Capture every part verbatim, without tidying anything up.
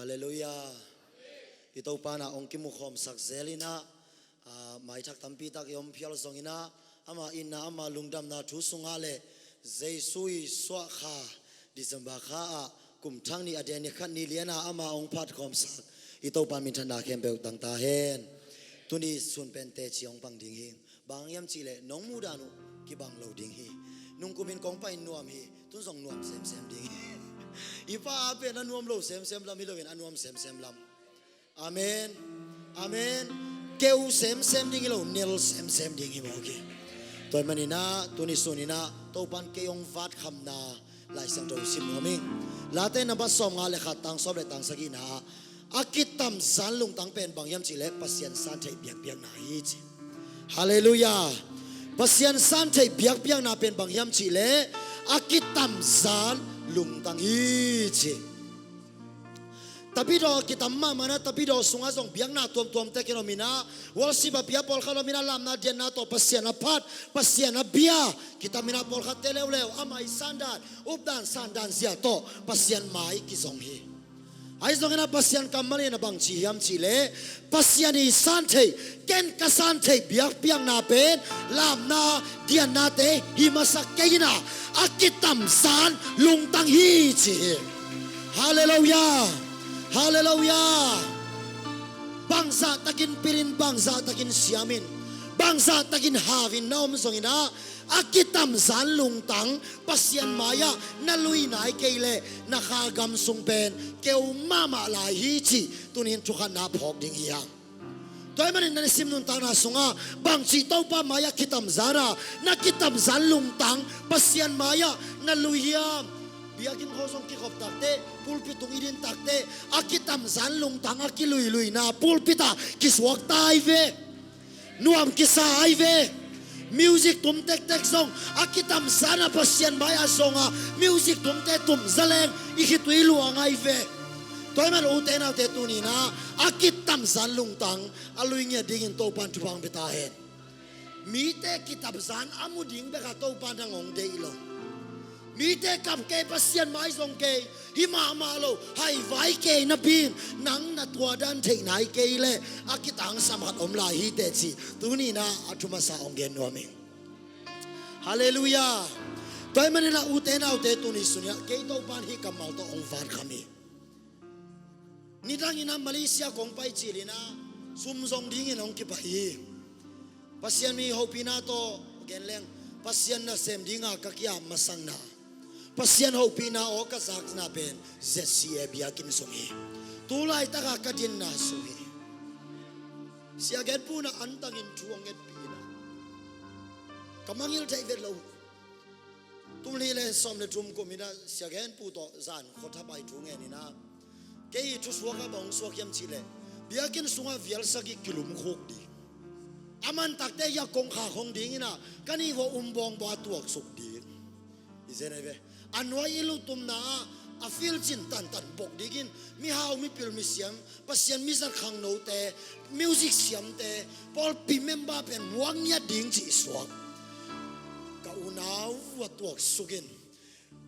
Halleluiah. I Topa na hong kimukhawmsak zel in ah, ah, maithak tampi tak i om phial zongin ah, ama itna, ama lungdamna thu sungah le Jesu i suah kha, December kha ah, kum thak nih a den ni khat ni lian ah ama hong phatkhawmsak i Topa minthanna khempeuh tang ta hen. Tuni sun pen teci hong pang ding hi. Bang hiam cihleh nong muhdan uh kibang lo ding hi. Nungkumin kong pai nuam hi, tun zong nuam semsem ding hi. I pa a pen a nuam lo semsem lam hi loin a nuam semsem lam. Amen. Amen. Keu semsem ding hi lo, nel semsem ding hi mawk hi. Tua ahih manin ah tuni sun in ah Topan kei hong vatkhamna Lai Siangtho sim nuam ing. Late namba sawmnga le khat, tang sawm le tang sagihna ah, a kitamzan lungtang pen bang hiam cihleh Pasian san theih biakpiakna hi ci. Halleluiah. Pasian san theih biakpiakna pen bang hiam cihleh a kitamzan lungtang hi ci. Tapidaw kitam mahmah in ah, tapidaw sungah zong biakna tuamtuam tek in om in ah, worship a pia pawlkhat om in ah, lamna dianna tawh Pasian a phat, Pasian a bia kitam in ah, pawlkhatte leuleu ama i sandan, updan sandan zia tawh Pasian mai kizong hi. Ahi zongin ah Pasian kammal in ah bang ci hiam cihleh, Pasian i san theih, ken ka san theih biakpiakna pen lamna diannate hi masa kei in ah, a kitamzan lungtang hi ci hi. Halleluiah. Halleluiah. Bangzah takin pilin, bangzah takin siamin, bangzah takin hauin na om zongin ah, a kitamzan lungtang Pasian mai-ah na lui nai kei leh na kha gam sung pen keu mahmah lai hi cih tuni-in thukhatna phawk ding hi hang. Tua ahih manin na nisim nuntakna sungah bangci Topa mai-ah kitamzan a, na kitamzan lungtang Pasian mai-ah na lui hiam? Biakinn khawng zong kikhop takteh, pulpit tung i din takteh, a kitamzan lungtang a kiluiluina pulpit ah kisuak ta hi ve. Nuam kisa hi ve. Music tum tektek zong a kitamzan a Pasian mai-ah zong a music tumte tum zaleng i khitui luang hi ve. Tua ahih manin ute naute tuni-in ah a kitamzan lungtang a lui ngiat dingin Topan thupha hong pia ta hen. Mite kitamzan a mu ding bek a Topan hong deih lo. Mite kap kei, Pasian mai zong kei, hi mahmah lo, haivai kei napi-in nang na tuadan theih nai kei leh a kitangsam khat om lai hi teh cih tuni-in ah a thu masa hong gen nuam ing. Halleluiah. Tua ahih manin ah ute naute tuni sun-in ah kei Topan hih kammal tawh hong vatkham hi. Nidangin ah Malaysia kong pai cil in ah sum zong dingin hong kipai hi. Pasian mi hopihna tawh gen leng, Pasian nasem dinga ka ki-ap masakna, Pasian hopihna aw ka zakna pen Z C A biakinn sung hi. Tu laitaka ka dinna sung hi. Sia Genpu in ah antangin thu hong ngetpih in ah ka mangngilh thei vet lo. Tul nih le sawm le thum kum in ah Sia Genpu tawh zan khuathapai thu ngen in ah, kei thusuak ah bang hong suak hiam cih leh, biakinn sungah vial sagih kilumkhuk ding. A man takteh hih a kongkhak hong ding in ah, ka nih vua um bawngbawng a tuaksuk ding. I zen ahi ve. A nuai i lutumna ah a field cin tantan bok dingin, mihau, mipil, misiam, Pasian mizat khangnote, music siamte, pawlpi member pen muak ngiat ding cih suak. Ka unau vua tuaksuk in,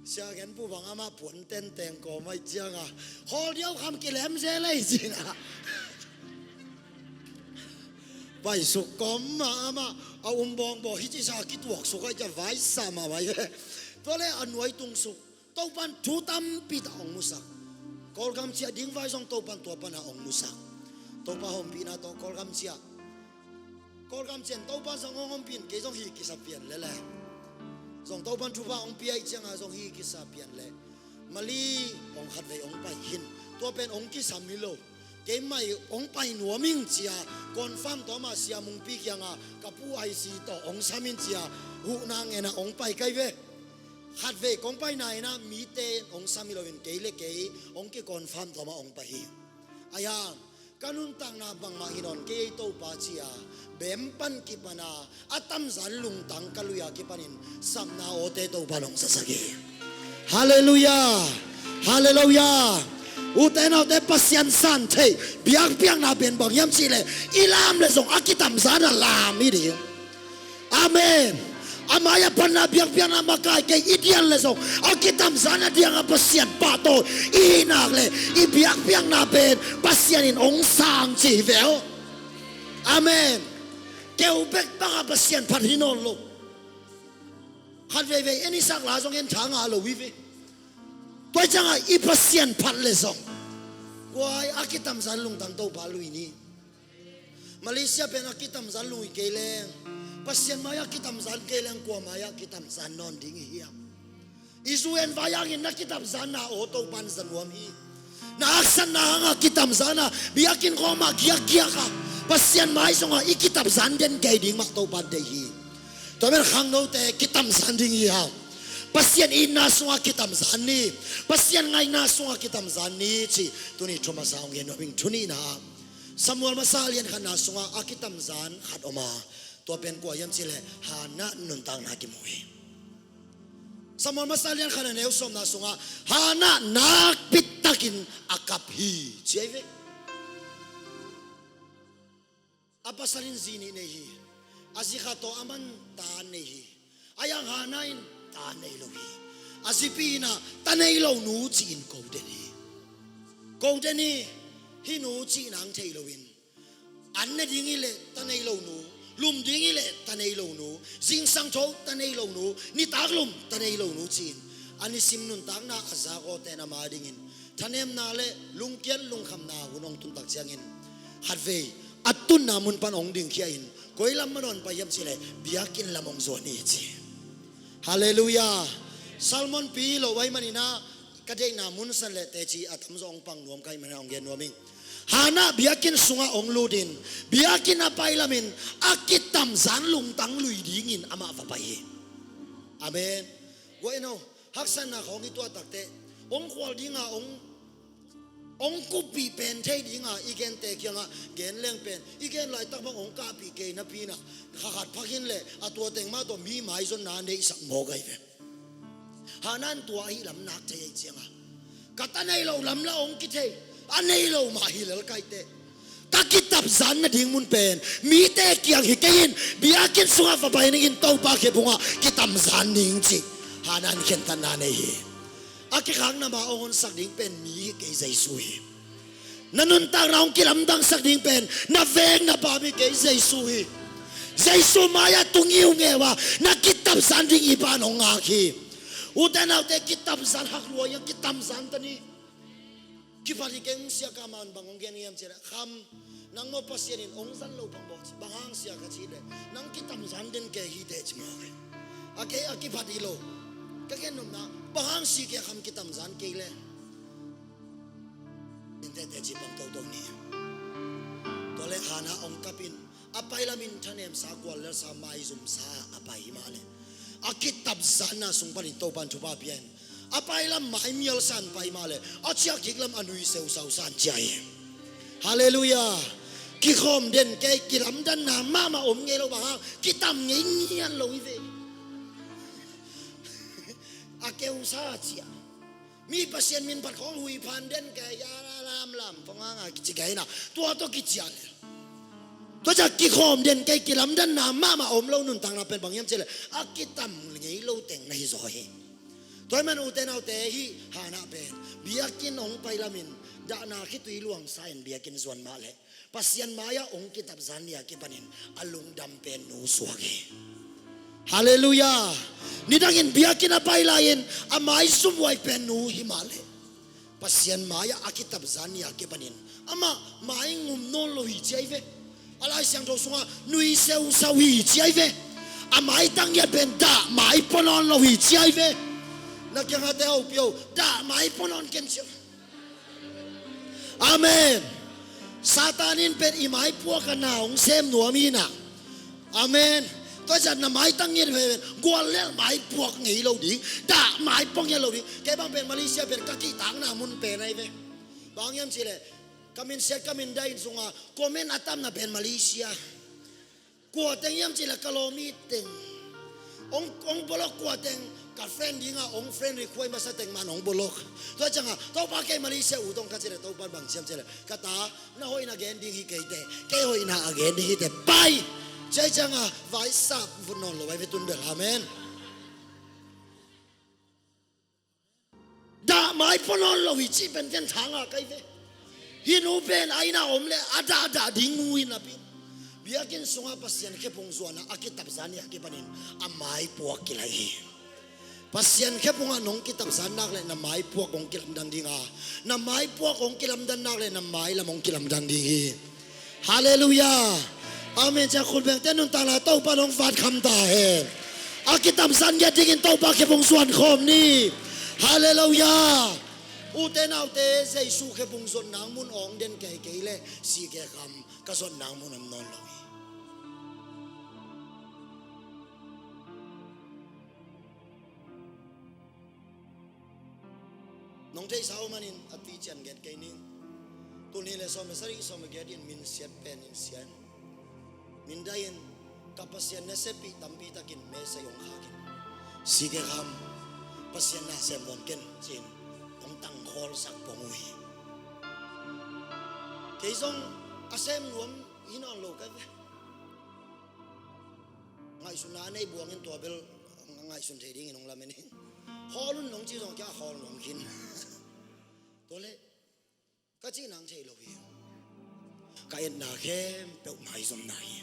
Sia Genpu bang amah puan tenteng kawm ahih ciangin, khawl diau kham kilem zel ei ci-in ah paisuk kawm mah, amah a um bawngbawng hi cih sa kituaksuk ahih ciang vaisa mahmah hi ve. Tua leh a nuai tungsuk. Topan thu tampi tak hong musak. Kawlgam ciah ding vai zong Topan tua pan ah hong musak. Topa hong pina tawh Kawlgam ciah. Kawlgam ciah in Topan zong hong ompih in, kei zong hi kisa pian lel e. Zong Topan thupha hong pia ahih ciangin zong hi kisa pian lel. Mali hong khatvei hong pai khin. Tua pen hong kisam hi lo. Keimah hong pai nuam ing ci-a confirm tawm a Sia Mungpi kiangah ka pu I C tawh hong sam in ci-a huhna ngen ah hong pai ka hi ve. Khatvei kong paina in ah mite hong sam hi loin kei le kei hong kiconfirm tawm ah hong pai hi. Ahi hang ka nuntakna bangmah hi nawn kei ei Topa ci-a bem pan kipan a, a tamzan lungtang ka lui a kipanin sapna awte Topan hong zasak hi. Halleluiah. Halleluiah. Ute naute, Pasian san theih biakpiakna pen bang hiam cih leh i lam leh zong a kitamzan a lam hi ding. Amen. A mai-ah panna biakpiakna makai kei i dian le zong, a kitamzan a dianga Pasian pahtawi i hih nak le i biakpiakna pen Pasian in hong sang ci hi ve aw. Amen. Keu bek banga Pasian phat hi nawn lo. Khat veivei en i sak la zong en tha ngah lo hi ve. Tua hi cianga i Pasian phat le zong, kua a kitamzan lungtang Topa lui ni. Malaysia pen a kitamzan lui kei leng, Pasian mai-ah kitamzan kei leng, kua mai-ah kitamzan nawn ding i hiam? I zu en vai hangin na kitamzanna aw Topan za nuam hi. Na haksatna hanga kitamzanna biakinn kawma giakgiaka Pasian mai zonga i kitamzan den kei ding mah Topan deih hi. Tua men khangnote kitamzan ding hi hau. Pasian itna sunga kitamzan ni. Pasian ngaihna sunga kitamzan ni ci. Tuni thu masa hong gen nuam ing. Thu nihna, Samuel masa lian khatna sunga a kitamzan khat om a, tua pen kua hiam cih leh Hannah nuntakna kimu hi. Samuel masa lian khatna neu sawmna sunga Hannah nakpi takin a kap hi ci ahi ve. A pasal in zi nih nei hi. A zi khat tawh aman ta nei hi. A yang Hannah in ta nei lo hi. A zipi in ah ta nei lo nu ci-in ko den hi. Ko den hi. Hih nu cih nang thei loin, an ne ding hi leh ta nei lo nu, lum ding hi leh ta nei lo nu, zingsang tho ta nei lo nu, nitak lum ta nei lo nu ci-in a nisim nuntakna a zak awte na ma dingin thanemna le lungkiat lungkhamna hun hong tuntak ciangin khatvei a tunna mun pan hong dingkhia in koi lam manawn pai hiam cih leh biakinn lam hong zuan hi ci. Halleluiah. Salmon pi lo vai manin ah ka deihna mun san le teci a tamzaw hong pang nuam ka hih manin ah hong gen nuam ing. Hannah biakinn sungah hong lutin biakinn a pai lamin a kitamzan lungtang lui dingin amah va pai hi. Amen. Guai no, haksatna khawng i tuah takteh hong khual dinga hong, hong kuppih pen thei dinga i gente kiangah gen leng pen i gen laitak bang hong kahpih kei napi-in ah kha khat phak in leh a tua teng mah tawh mi maizonna neihsak mawk ahi ve. Hannah in tua ahi lam nak thei ahi cianga ka ta nei lo lam la hong kithei, a nei lo mah hi lel kaite. Ka kitamzan nading mun pen mite kiang hi kei in, biakinn sungah va pai ningin Topa khepungah kitamzan ning ci. Hannah in khentatna nei hi. A kikhakna ma hong honsak ding pen mi hi kei, Jesu hi. Na nuntakna hong kilamdangsak ding pen na veng na pam hi kei, Jesu hi. Jesu mai-ah tung ngiungeu a na kitamzan ding i pan hong ngak hi. Ute naute kitamzan hak lua hi a kitamzan ta ni. Kiphat hi keng sia ka man bang hong gen hiam cih leh kham nang maw Pasian in hong zan lo bang baw ci bang hang sia ka cih leh nang kitamzan den kei hi teh ci mawk hi. A kei a kiphat hi lo. Ka gen nopna bang hang si kei kham kitamzan kei leh. Inteh teci pang toto ni. Tua leh Hannah hong kapin a pai lamin thanemsa guallelsa maizumsa a pai hi mah leh a kitamzanna sung panin Topan thupha pia in a pai lam maimialsa in pai mah leh a ciah kik lam a nui seusausa in ciah hi. Halleluiah. Kikhawm den kei kilamdanna mahmah om ngei lo bang hang kitam ngei ngian lo hi ve. A keusa ciah. Mi Pasian min phat khawng huiphan den kei a lamlam pong hanga kici kei na tua tawh kiciah lel. Tua ciah kikhawm den kei kilamdanna mahmah om lo nuntakna pen bang hiam cih leh a kitam ngei lo teng na hi zaw hi. Tua hi man ute naute hih Hannah pen biakinn hong pai lamin dahna khitui luangsa in biakinn zuan mah leh Pasian mai-ah hong kitamzan ni a kipanin a lungdam pen nu suak hi. Halleluiah. Nidangin biakinn a pai lai-in a maizumhuai pen nu hi mah leh Pasian mai-ah a kitamzan ni a kipanin amah mai ngum nawn lo hi ci ahi ve. A Lai Siangtho sungah nui seusau hi ci ahi ve. A maitang ngiat pen dah mai pua nawn lo hi ci ahi ve. Na kiangahte hopih o, dah mai pua nawn ken ci. Amen. Satan in pen i maipuak a na hong sem nuam hi na. Amen. Tua ciah na maitang ngiat pen guallel maipuak ngei lo ding, dah mai pua ngiat lo ding. Kei bang pen Malaysia pen ka kihtakna mun pen ahi ve. Bang hiam cih leh ka minsiat ka mindahin sunga comment a tamna pen Malaysia. Kua teng hiam cih leh ka lawm it teng. Hong, hong bolok kua teng ka friend dinga hong friend request masa teng man hong bolok. Tua cianga Topa kei Malaysia ut hong ka cih leh Topa bang ci hiam cih leh ka ta na hoihna gen ding hi kei teh, kei hoihna a gen ding hi teh pai. Cia cianga vaisap vut nawn lo ai ve tun bel. Amen. Dah mai pua nawn lo hi cih pen ken thanga kai ve. Hih nu pen a inn a om le a dahdah ding nu hi napi, biakinn sungah Pasian khephung zuan a a kitapzan ni a kipanin a mai puak kilai hi. Pasian khephungah nong kitapzan nak le na mai puak hong kilamdang ding a, na mai puak hong kilamdan nak le na mai lam hong kilamdang ding hi. Halleluiah. Amen. Cia khut bengte nuntakna Topa nong vat kham ta hen. A kitapzan ngiat dingin Topa khephung zuan khawm ni. Halleluiah. Ute naute, Jesu khephung zon nang mun awng den kei kei le si kei kham, ka zon nang mun om nawn lo hi. Nong theihsa uh manin a tui cian get kei ning. Tuni le sawm le sarih sawm le get in min siat pen in sian. Min dai in ka Pasian na sepih tampi takin mesa i hong khak in. Si kei kham, Pasian na sem nuam ken ci-in hong tangkhawl sak pong uh hi. Kei zong a sem nuam hi nawn lo ka ve. Ngaihsutna a nei buangin tua bel ngaihsun thei dingin hong lamen hi. Khawl un nong ci zong kia khawl nuam khin. Tua le ka cih nang thei lo hi. Ka etna khempeuh maizomna hi.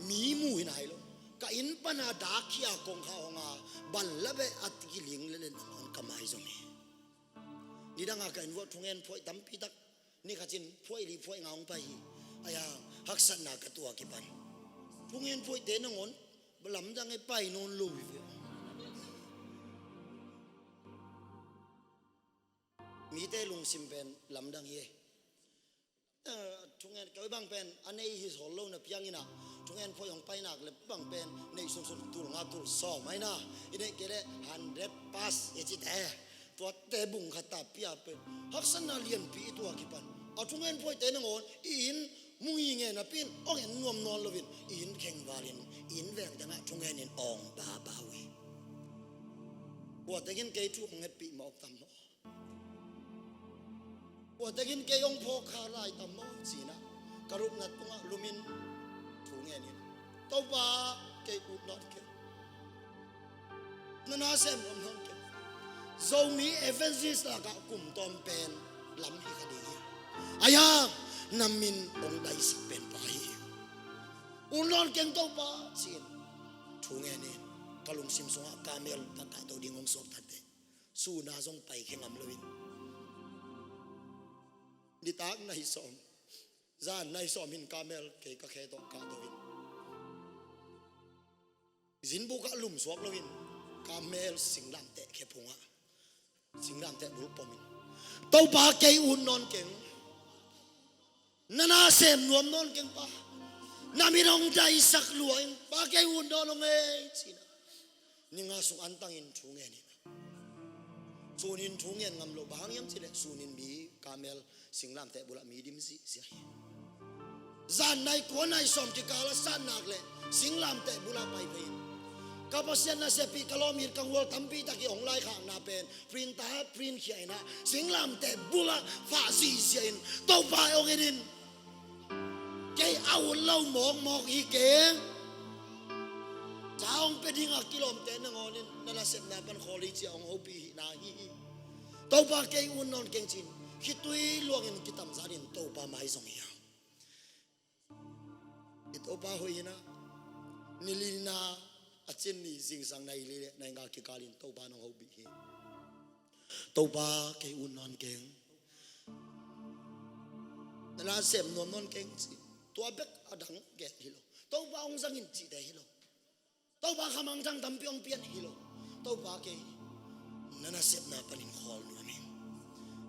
Mi mu hi nai lo. Ka inn pana dak khia kongkha hong a ban la beh a kiling le le nangawn ka maizom hi. Nidanga ka inn vuah thungen phuaih tampi tak ni khatin phuaih li phuaih nga hong pai hi. Aia, haksatna ka tuah kipan thungen phuaihte nangawn lamdang e pai nawn lo hi ve. Mite lungsim pen lamdang hi e. Eh, thungen kei bang pen a nei hi sawl lo na piang ina, thungen phuaih hong pai nak le bang pen neih sunsun tul nga tul sawm aina, i neih kei le hundred pass i ci te. Tuate bung khat ta pia pen haksatna lianpi i tuah kipan a thungen phuaihte nangawn i inn mu ngi nge napi in awng en nuam nawn loin i inn khengvalin i inn veng tengah thungen in awng baba uh hi. Kuatekin kei thu hong ngetpih mawk tam maw? Kuatekin kei hong phawk kha lai tam maw? Ci-in ah ka lupna tungah lumin thu ngen in, Topa, kei ut nawn kei. Na na sem nuam nawn kei. Zomi evangelist lakah kum tawm pen lam hi kha ding hi. Aia, na min hong daisak pen pa hi. Ut nawn keng Topa, ci-in thu ngen in ka lungsim sungah Karmel tak kahto ding hong suak tatte. Suna zong pai khe ngam loin nitak nai sawm, zan nai sawm in Karmel kei ka khe tawh kahto in zinbuk ah lum suak loin Karmel singlamteh khe phungah singlamteh bul pom in, Topa, kei ut nawn keng. Na na sem nuam nawn keng pa. Na min hong daisak lua in pa, kei ut nawn hong ei, ci-in ah ni nga sung antangin thu ngen in. Sunin thu ngen ngam lo, bang hang hiam cih leh sunin mi Karmel singlamteh bulah mi dim zihziah hi. Zan nai kua nai sawm kikal a sat nak leh singlamteh bulah pai pei in, ka Pasian na sepih ka lawm it ka gual tampi tak i hong laikhakna pen print ta print khia in ah singlamteh bulah fah zihziah in, Topa, hong en in. Kei a ut lo mawkmawk hi keng. Ca hong pia ding a kilawmte nangawn in na nasepna pan khawl hi, ci-a hong hopih hihna hi hi. Topa, kei ut nawn keng, ci-in khitui luangin kitamzan in Topa maizong hi hang. I Topa hoih in ah ni li ni na a cin ni zingsang nai li le nai nga kikalin Topa nong hopih hi. Topa, kei ut nawn keng. Na na sem nuam nawn keng, ci. Tua bek a dang gen hi lo. Topa hong zangin cihte hi lo. Topa khamangthang tampi hong pian hi lo. Topa, kei na nasepna panin khawl nuam ing.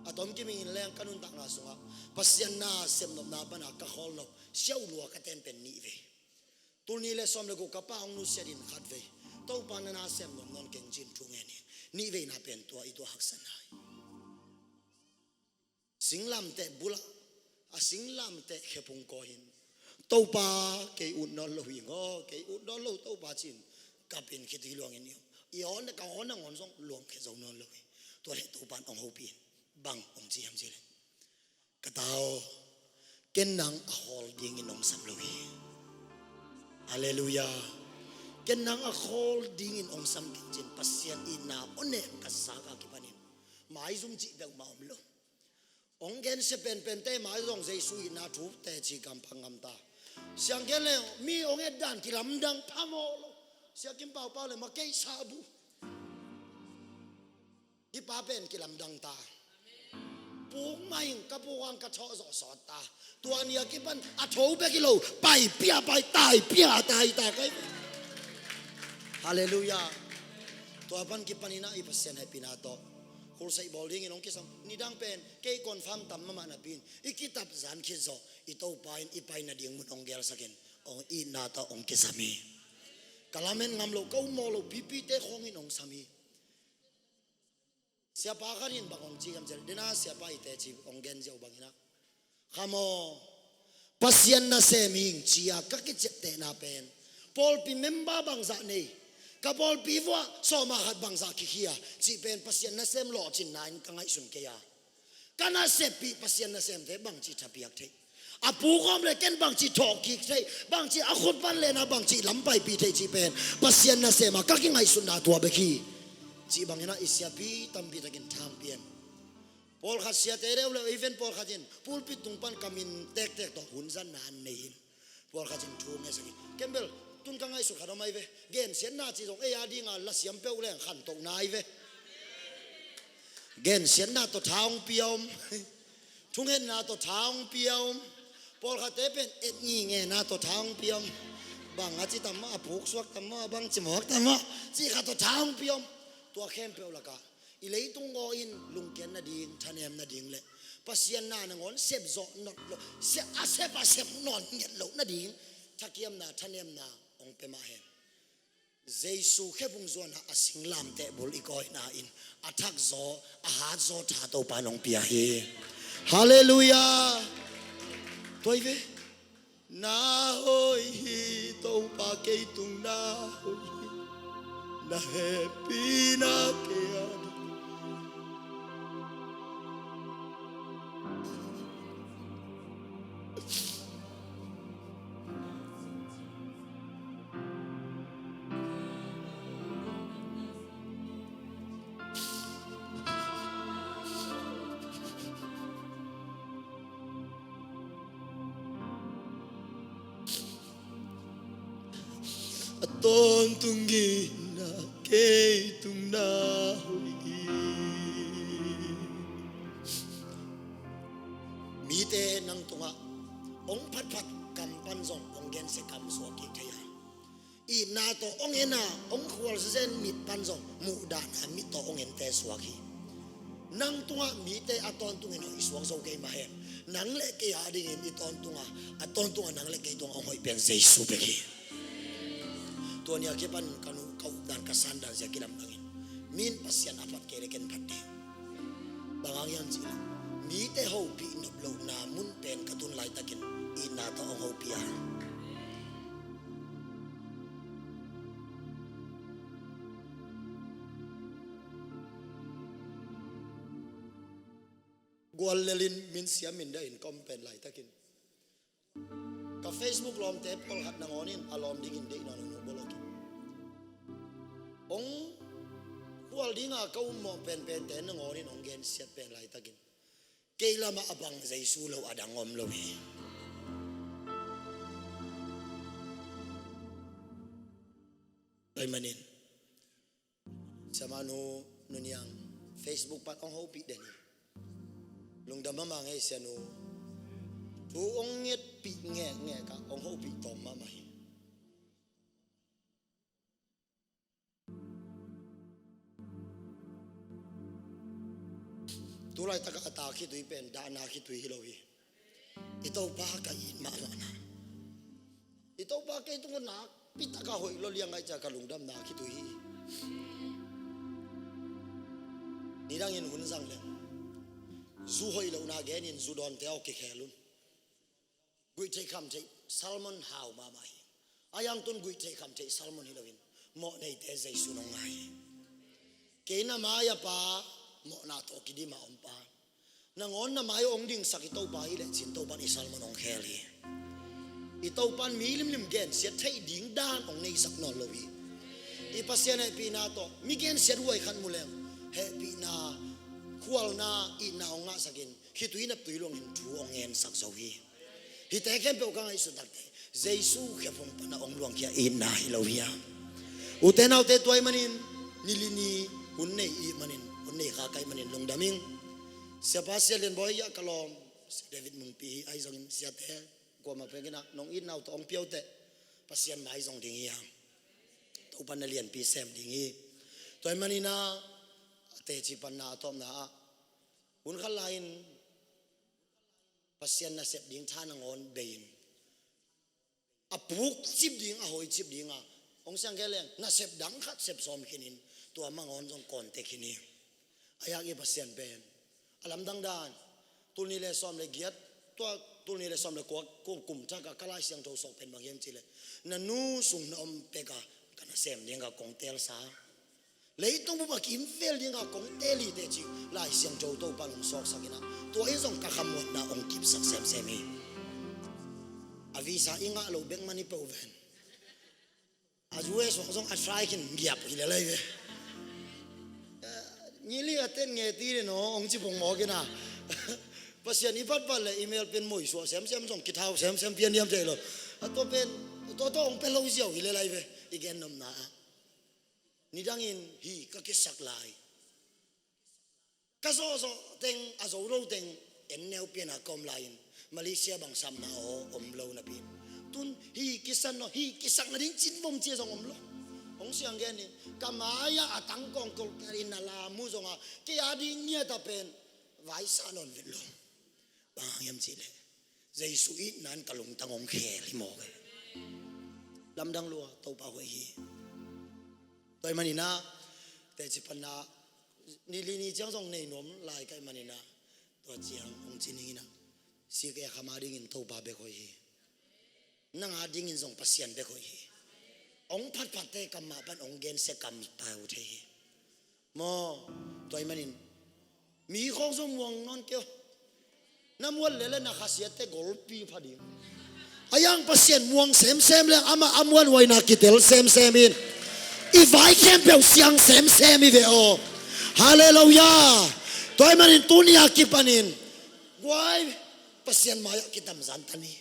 A tomkim ing in leng ka nuntakna sungah Pasian na sem nopna pana ka khawl nop siau lua ka ten pen nih vei. Tul nih le sawm le guk ka pa hong nusiat in khat vei Topa, na na sem nuam nawn keng, ci-in thu ngen ing. Nih veina pen tua i tuah haksatna hi. Singlamteh bulah a singlamteh khephung kawi in, Topa, kei ut nawn lo hi ngaw, kei ut nawn lo Topa, ci-in kap in khitui luangin i awn, ka awn nangawn zong luang khe zo nawn lo hi. Tua leh Topa in hong hopih in bang hong ci hiam cih leh, ka ta aw, ken nang a hawl dingin hong sam lo hi. Halleluiah. Ken nang a khawl dingin hong sam kei cin, Pasian itna hong nek ka sa ka kipanin maizum cih peuhmah om lo. Hong gensia penpente mai zong Jesu itna thu teci kamphang ngamta. Siang gen le mi hong etdan kilamdang phamawh lo. Sia Kim Pau Pau le Makeisa bu hih pa pen kilamdang ta. Puk mah in ka puk ang ka thawh zawh sawt ta. Tua ni a kipan a tho bek hi lo, pai pia pai, tai pia tai ta kai. Halleluiah. Tua pan kipanin ah i Pasian hehpihna tawh khulsaih bawl dingin hong kisam. Nidang pen kei confirm tam mahmah napi-in i kitap zan khit zawh i Topa in i pai nading mun hong gelsak in hong itna tawh hong kisam hi. Ka lamen ngam lo, ka ummawh lo pipite khawngin hong sam hi. Siapa khat in bang hong ci hiam cih leh, dena siapa i teci hong gen ziau bangin ah, kha maw, Pasian nasem hing ci-a ka kiciaptehna pen pawlpi member bangzah nei, ka pawlpi vuah sawma khat bangzah kikhia cih pen Pasian nasem lawhcinna in ka ngaihsun kei a, ka naseppih Pasian nasemte bangci thapiak theih, a puk om le ken bangci thawhkik theih, bangci a khut pan lena bangci lampaipih theih cih pen Pasian nasem a ka kingaihsutna tua bek hi. Cih bangin ah i siapi tampi takin thang pian. Pawlkhat siate deuh le event pawlkhat in pulpit tung pan ka min tektek tawh hun zan nan nei in, pawlkhat in thu ngesak in, ken bel tun ka ngaihsut khat om ai ve. Gensiatna cih zong ei a dinga lasiam peuh leng khantohna ai ve. Gensiatna tawh tha hong pia om. Thungetna tawh tha hong pia om. Pawlkhatte pen et ngingena tawh tha hong pia om. Bang a ci tam maw, a puksuak tam maw, a bangci mawk tam maw, cih khat tawh tha hong pia om. Tua khempeuh lakah i leitung ngaw in lungkiat nading, thanem nading le Pasian na nangawn sepzawh nawn lo, sep a sep a sep nawn nget loh nading thakiamna, thanemna hong pia mah hen. Jesu khephung zuanah a singlamteh bul i kawina in a thakzaw, a hatzaw tha Topa in hong pia hi. Halleluiah. Tua hi ve. Na hoih hi Topa, kei tung na hoih hi. Na hehpihna kei a ding. A tawntung in a kei tung na hoih hi. Mite nang tungah hong phatphat kam pan zong hong gensia kam suak kik thei a, itna tawh hong en a, hong khualzen mit pan zong muhdahna mit tawh hong ente suak hi. Nang tungah mite a tawntungin hoih suak zo kei mah hen. Nang le kei a dingin i tawntunga, a tawntungah nang le kei tungah hong hoih pen Jesu bek hi. Tua ni a kipan ka nu ka updan ka sandan zia kilamdangin min Pasian a phat kei le ken phat ding. Bang hang hiam cih leh mite hopih nop lohna mun pen ka tun laitakin itna tawh hong hopih a, gual lelin min siam min dahin ka om pen laitakin ka Facebook lawmte pawlkhat nangawnin a lawm dingin deihna nunu bawlawkin hong khual dinga ka ummawh penpente nangawnin hong gensiat pen laitakin kei lamah a bang Jesu lo a dang om lo hi. Pai manin Siamah nu, Nu Niang, Facebook pan hong hopih den hi. Lungdam mahmah ngei sianu. Thu hong ngetpih ngekngek ah hong hopih tawm mahmah hi. Tu laitakah a ta khitui pen dahna khitui hi lo hi. I Topa ka it mahmahna. I Topa kei tungah nakpi taka hoih lo liang ngaih cia ka lungdamna khitui hi. Nidangin hun zang leng zu hoih lohna genin zu dawnte aw kikhel un. Guih theih kham theih salmon hau mahmah hi. A yangtun guih theih kham theih salmon hi loin mawh neite Jesu nong ngai hi. Kei na mai a pa, mawhna tawh kidim a om pa. Nangawn na mai hong dingsak i Topa hi leh cin Topan i salmon hong khel hi. I Topan mi limlim gensiat theih ding dan hong neisak nawn lo hi. I Pasian hehpihna tawh mi gensiat huai khat mu leng, hehpihna, khualna, itna hong ngahsakin khitui naptui luangin thu hong ngensak zo hi. Hihte khempeuh ka ngaihsut takte Jesu khephung pana hong luangkhia itna hi lo hi a. Ute naute, tua ahih manin nili ni hun nei i hih manin, hun nei kha ka hih manin lungdam ing. Siapa Sia Lian Bawi ah ka lawm, Sia David Mungpi hi. Ahi zongin siate kuamah peuh in ah nong itna uh tawh hong pia uh teh Pasian mai zong ding hi hang. Topan na lianpi sem ding hi. Tua ahih manin ah a teci panna a tawpna ah hun khat lai-in Pasian nasep ding tha nangawn bei-in a puk cip ding, a hoi cip ding a hong siang kei leng nasep dang khat sep sawm khinin tua mangawn zong kawnte khin hi. A yak i Pasian pen a lamdang dan, tul nih le sawm le giat, tua tul nih le sawm le kua kum, kum thak a ka Lai Siangtho sawk pen bang hiam cih leh, na nu sung na om pek a ka nasem ding ka kong telsa, leitung bup a kimvel ding a kong tel hi teh ci Lai Siangtho Topan hong sawksak in ah, tua in zong ka khamuanna hong kipsak semsem hi. A visa i ngah loh bek man hi peuh ven. A U S hong zong a try khin giap hi le lai ve. Ngili a ten nge ti le no hong ci pong mawk in ah. Pasian i vatvat le email pen moi suah semsem zong kithau semsem pian diam thei lo. A tua pen, tua tua hong pe lo ziau hi le lai ve. I gen nopna ah nidangin hih ka kisak lai, ka zawhzawh teng, a zo lo teng en neu pian a ka om lai-in Malaysia bang sapna aw om lo napi-in, tun hih kisan aw, hih kisak nading cin vom cia zong om lo. Hong siang gen in ka mai-ah a tangkawng kolkal in na lam uh zong a kei a ding ngiat a pen vaisa nawn vet lo. Bang hang hiam cih leh Jesu itna in ka lungtang hong khel hi mawk e. Lamdang lua, Topa hoih hi. Tua ahih manin ah teci panna nili ni ciang zong nei nuam lai ka hih manin ah, tua ciang hong ci ning in ah, sik e, kham a dingin Topa bek hoih hi. Nang a dingin zong Pasian bek hoih hi. Hong phatphatte kam mah pan hong gensia kam hi pah uh thei hi. Maw, tua ahih manin mi khawng zong muang nawn kei aw. Na muat leh leh na khasiatte golpi pha ding. A yang Pasian muang semsem leh amah a muanhuaina kitel semsem in, i vai khempeuh siang semsem hi ve aw. Halleluiah. Tua ahih manin tuni a kipanin guai, Pasian mai-ah kitamzan ta ni.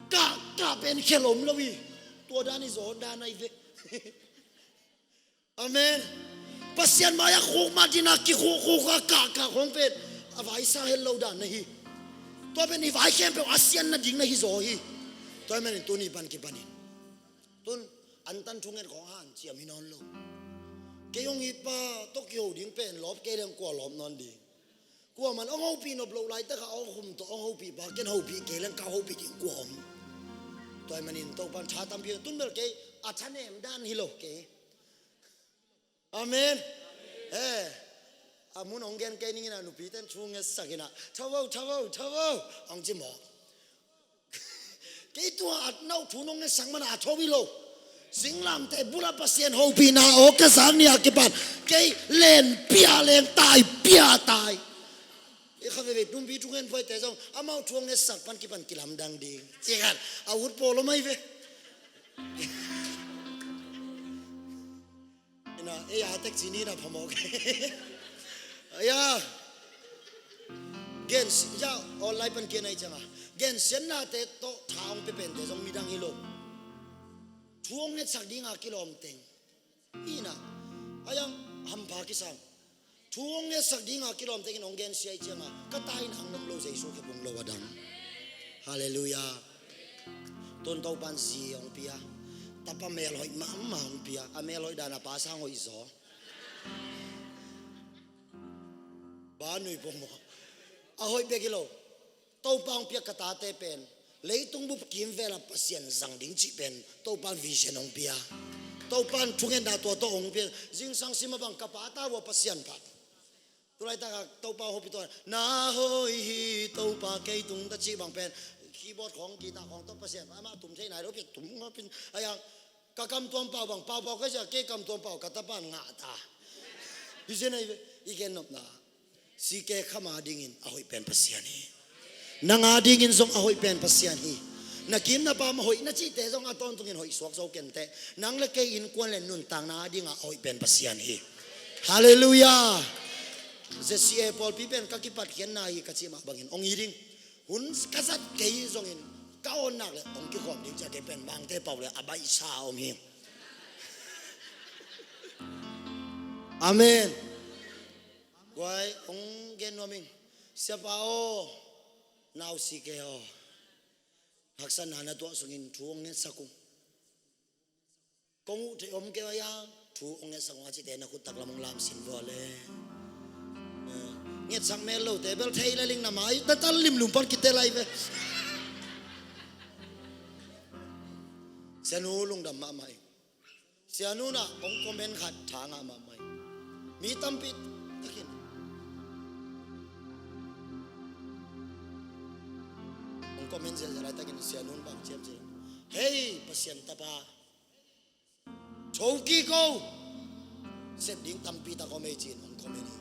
Kah, kah pen khel om lo hi. Tua dan i zaw dan ahi ve. Amen. Pasian mai-ah khukmat in a kikhukkhuk a kahkah khawng pen a vaisa het lo dan na hi. Tua pen i vai khempeuh a sian nading na hi zaw hi. Tua ahih manin tuni pan kipanin, tun antan thunget khawng hanciam hi nawn lo. Kei hong it pa tawh kiho ding pen lawp kei leng kua lawp nawn ding? Kuaman hong hopih nop loh laitak a hong khum tawh hong hopih pa, ken hopih kei leng ka hopih ding kua om? Tua ahih manin Topan tha tampi, tun bel kei a thanem dan hi lo kei. Amen. Eh, a mun hong gen kei ning in a nupiten thu ngetsak in a, "Tha vo, tha vo, tha vo," hong ci mawk. Kei tua a nau thu nong ngetsak man a tho hi lo. Singlamteh bul a Pasian hopihna aw ka zak ni a kipan kei len pia len tai pia tai. I kha veve tumpi thungen phuaite zong amau thu hong ngetsak pan kipan kilamdang ding. Ci khat a ut pawl om ahi ve. Ina, ei a tek ci ni na phamawk. Aya. Gen, ya, online pan kian ahi cianga gensiatnate tawh tha hong pia pente zong midang hi lo. Thu hong ngetsak dinga kilawm teng. Ina, ayang hampha kisam. Thu hong ngetsak dinga kilawm tengin hong gensia ahi cianga ka tai nang nom lo, Jesu khe bung lo a dang. Halleluiah. Tun Topan zi hong pia. Tapa melhoih mahmah hong pia. A melhoih dan a pa sang hoih zaw. Ba nui pawh maw? A hoih bek hi lo. Topa hong piak ka tate pen leitung bup kimvel a Pasian zang ding cih pen Topa vision hong pia. Topa thungetna tua tawh hong pia. Zingsang sim a bang ka pa ta vua Pasian phat. Tulaitak a Topa hong hopih tua na hoih hi Topa kei tung ta cih bang pen keyboard khawng, guitar khawng tawh Pasian amah tum thei nai lo pi tum ngawpin a yang. Ka kam tuam pau bang pau pau ka zia, kei kam tuam pau ka tapan ngah ta. Hi zen ahi ve, i gen nopna. Sike kham a dingin a hoih pen Pasian hi. Nang a dingin zong a hoih pen Pasian hi. Na kim na pam a hoih na cihte zong a tawntungin hoih suak zo kenteh. Nang le kei innkuan le nuntakna a dingah a hoih pen Pasian hi. Halleluiah. Z C A pawlpi pen ka kipatkhiatna hi ka cih mah bangin hong hi ding. Hun ka zat kei zongin ka awnnak le hong kikhawm ding cia kei pen Mangte pau le a baihsa a om hi. Amen. Guai, hong gen nuam ing. Siapa aw, nau si kei aw. Haksatna na tuah sungin thu hong ngetsak ung. Kong uh thei om kei a, thu hong ngetsak ung a cite na khut taklam hong lamsin vua le. Eh, ngetsak mel lote bel thei le ling na mai, na tal limlum pan kite lai ve. Sianu lungdam mahmah ing. Sianu na hong comment khat tha ngah mahmah ing. Mi tampi takin hong comment ziahziah laitakin Sianu bang ciam ci. Hei, Pasian tapa. Tho kik o. Sep ding tampi tak om ei ci-in hong comment hi.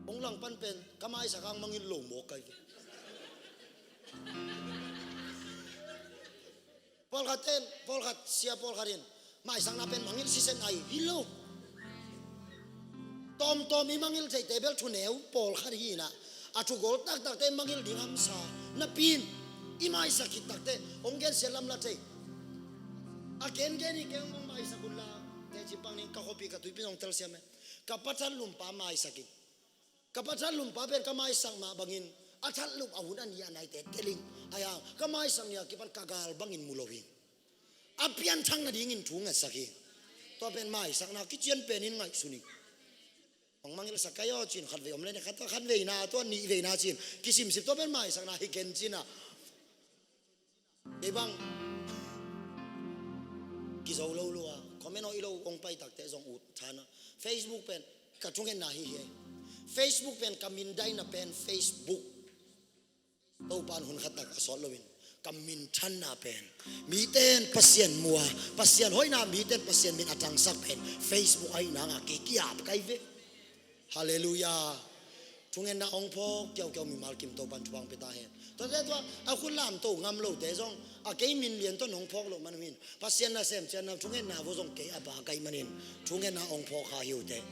Hong langpan pen ka maisak hang mangil lo mawk kai ve. Pawlkhat ten, pawlkhat sia pawlkhat in maisakna pen mangil sisen ai hi lo. Tawmtawm i mangil theite bel thuneu pawlkhat hi inah, a thugol taktakte mangil ding hamsa napi in i maisak khit takte hong gensiat lam la thei. A gengen hi keng hong maisak un la. Teci pang ning ka khuapi ka tuipi hong telsiam e. Ka pa thatlumpa maisak in. Ka pa thatlumpa pen ka maisak mah bangin a thatlum a hun a nih a naite teling. Aia, ka maisak ni a kipan ka gal bangin mu lo hi. A pianthak nadingin thu ngetsak hi. Tua pen maisakna kician penin ngaihsun hi. Hong mangilsak kai aw cin khat vei om le ne khat, khat veina tua nih veina cin kisimsim tua pen maisakna hi ken cin a. Kei bang kizo lo lua comment aw i lo hong pai takte zong ut thana. Facebook pen ka thungetna hi hi. Facebook pen ka mindaina pen Facebook. Topan hun khat tak a sawt loin ka minthanna pen miten Pasian mua, Pasian hoihna miten Pasian min a tangsak pen Facebook ahi nanga kei kiap kai ve. Halleluiah. Thungetna hong phawk kiaukiau mimal kim Topan thupha hong pia ta hen. Tuate tua a khut lamto ngam lote zong a kei min lian ton hong phawk loh man uh hin Pasian nasem cianna thungetna vo zong kei a ba kai manin thungetna hong phawk kha hi uh teh.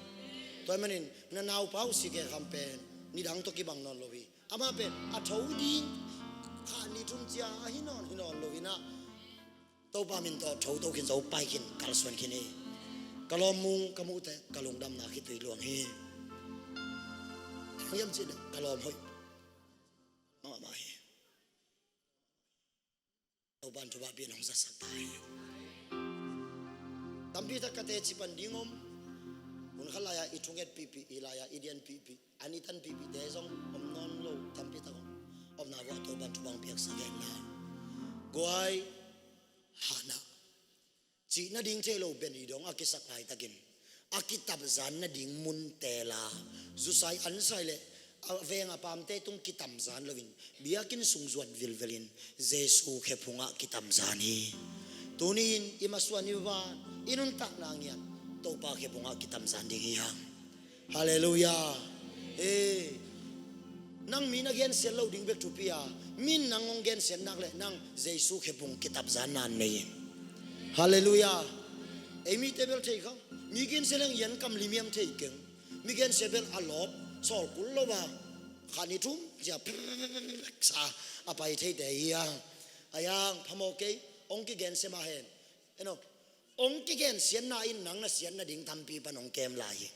Tua hi manin na naupa uh si kei kham pen nidang tawh kibang nawn lo hi. Amah pen a tho ding kha ni thum cia a hi nawn hi nawn lo inah Topa min tawh tho to khin zo pai khin kalsuan khin hi. Ka lawm mung ka muhte ka lungdamna khitui luang hi. Hiam cih ka lawm hoih mahmah hi. Topan thupha pian hong zatsak ta hi. Tampi tak ka teci pan ding om. Hun khat lai-ah i thunget pihpih, i lai-ah i dian pihpih, an i tan pihpihte zong om nawn lo tampi tak om. Omna vuah Topan thupha hong piaksak hen la. Guai. Hana cih nading thei lo ben i dong a kisak laitakin a kitamzan nading mun tela zusai ansai le a veng a pamte tung kitamzan loin biakinn sung zuan vilvelin Jesu khephungah kitamzan hi. Tuni-in i masuan i van i nuntakna ngian Topa khephungah kitamzan ding hi hang. Halleluiah. Nang mi na gensiat lo ding bek thupi a, min nang hong gensiat nak le nang Jesu khephung kitamzan nan nei in. Halleluiah. Ei mite bel thei kha. Mi gensiat leng ian kam limiam thei keng. Mi gensiat bel a lawp sawl kul lo a khan i thum cia sa a pai theite hi a. A yang phamawh kei hong kigensiat mah hen. Eno. Hong kigensiatna in nang na siatna ding tampi pan hong kem lai hi.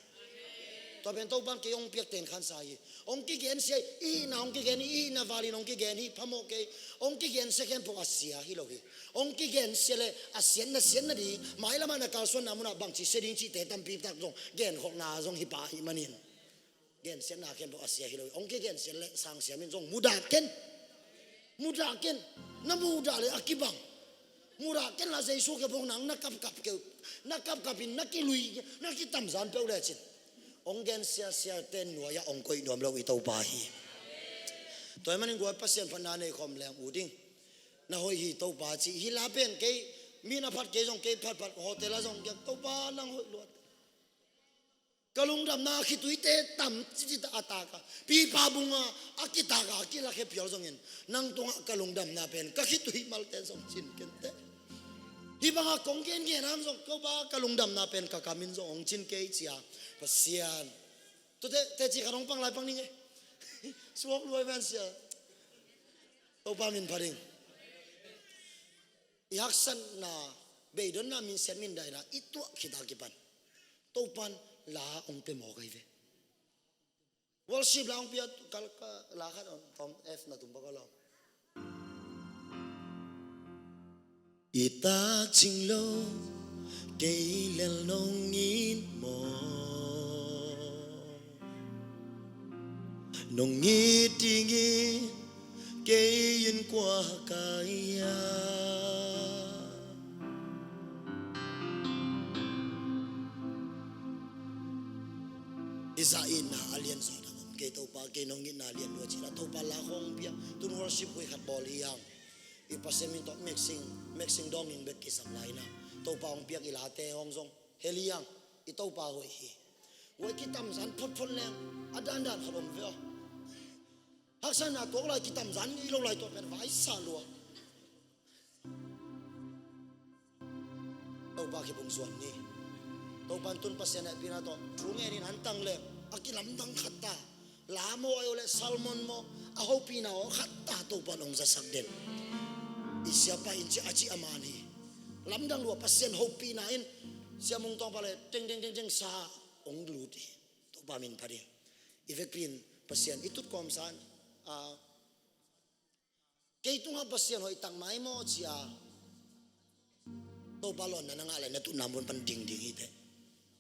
Tua pen Topan kei hong piak ten khansa hi. Hong kigensia i hihna hong kigen hi, i hihna valin hong kigen hi, phamawh kei. Hong kigensia khempeuh a sia hi lo hi. Hong kigensia le a siatna siatna ding mailamah na kalsuanna munah bangci sia ding cihte tampi tak zong genkholhna zong hi pah ahih manin. Gensiatna khempeuh a sia hi lo hi. Hong kigensiat le sangsiam in zong mudah ken. Mudah ken. Na mudah le a kibang. Mudah ken la Jesu khephung nang na kapkap keu. Na kapkap in na kilui na kitamzan peuh lecin hong gensiasia ten nuai-ah hong koih nuam lo i Topa hi. Tua hi manin guai Pasian phatna nei khawm leng uh ding. Na hoih hi Topa ci hi la pen kei mi na phat kei zong kei phatphat hotel ah zong giak Topa nang hoih luat. Ka lungdamna khituite tam cicita a taka pipa bunga A kitak a kilakhe phial zongin, nang tungah ka lungdamna pen ka khitui malte zong cin kei inteh. Hih bangah kong gengen hang zong, Topa, ka lungdamna pen ka kam in zong hong cin kei, ci a, Pasian. Tute, teci khat hong pang lai pang ning e. Suak luai ven sia. Topa min pha ding. I haksatna, beidonna, minsiat mindaina i tuah khit a kipan, Topa'n la hong pia mawk ahi ve. Worship la hong pia, ka, ka, la khat hong, hong F na tum bak a la. I tak cing lo kei lel nong it maw? Nong it dingin kei in kua ka hi a? I zah itna a lian zaw dang om kei, Topa, kei nong itna a lian lua ci-in a Topa la hong pia. Tun worship khui khat bawl hi hang. I Pasian min tawh mixing, mixing dawngin bek kisam lai-in a Topa hong piak i late hong zong hel hi hang. I Topa hoih hi. Guai kitamzan photphot leng a dandan khat om ve aw. Haksatna tuak lai kitamzan ngei lo lai, tua pen vaisa lua. Topa kibung zuan ni. Topa'n tun Pasian hehpihna tawh thu ngenin an tang leng a kilamdang khat ta. La maw, ahi leh sermon maw, a hopihna aw khat ta Topa'n hong zasak den. I siapa in ci a, ci a man hi. Lamdang lua, Pasian hopihna in Sia Mung Tawng pa le teng teng teng teng sa hong lut hi. Topa min pha ding. I vekpi in Pasian i tut kawmsa in, a, kei tungah Pasian hoih tak mai maw ci a, Topa lawnna na ngah le na tutna mun pan ding ding hi teh.